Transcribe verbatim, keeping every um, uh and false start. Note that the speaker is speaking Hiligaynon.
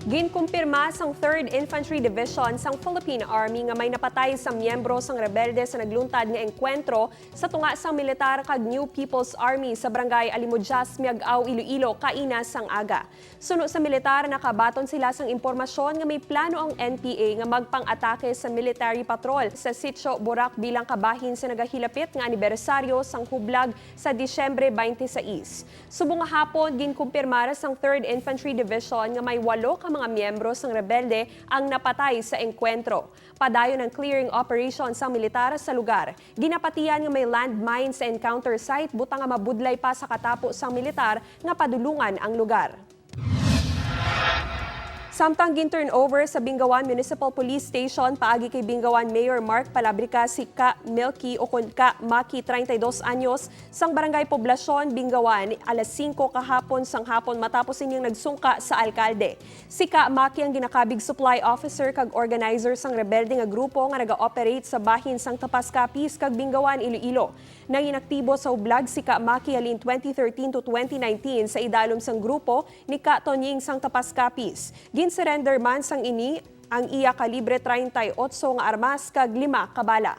Ginkumpirma sang Third Infantry Division sang Philippine Army nga may napatay sa miyembro sang rebelde sa nagluntad nga engkwentro sa tunga sang militar kag New People's Army sa Barangay Alimodias, Miag-ao, Iloilo, kaina sang aga. Suno sa militar, nakabaton sila sang impormasyon nga may plano ang N P A nga magpang-atake sa military patrol sa Sitio Burak bilang kabahin sa nagahilapit nga anibersaryo sang hublag sa Disyembre twenty-six. Subong nga hapon, ginkumpirmar sang Third Infantry Division nga may walo ka mga miyembro sang rebelde ang napatay sa engkwentro. Padayon ang clearing operation sang militar sa lugar. Ginapatihan nga may landmine sa encounter site, butang nga mabudlay pa sa katapo sang militar nga padulungan ang lugar. Samtang gin-turnover sa Bingawan Municipal Police Station paagi kay Bingawan Mayor Mark Palabrica si Ka Milky ukon Ka Maki, treinta y dos anyos, sang Barangay Poblacion, Bingawan, alas singko kahapon sang hapon matapos ining nagsungka sa alkalde. Si Ka Maki ang ginakabig supply officer kag organizer sang rebelde nga grupo nga naga-operate sa bahin sang Tapas Capiz kag Bingawan, Iloilo. Nanginaktibo sa hublag si Ka Maki halin twenty thirteen to twenty nineteen sa idalom sang grupo ni Ka Tonying sang Tapas Capiz. Gin-surrender man sang ini ang iya kalibre treinta y ocho nga armas kag lima ka bala.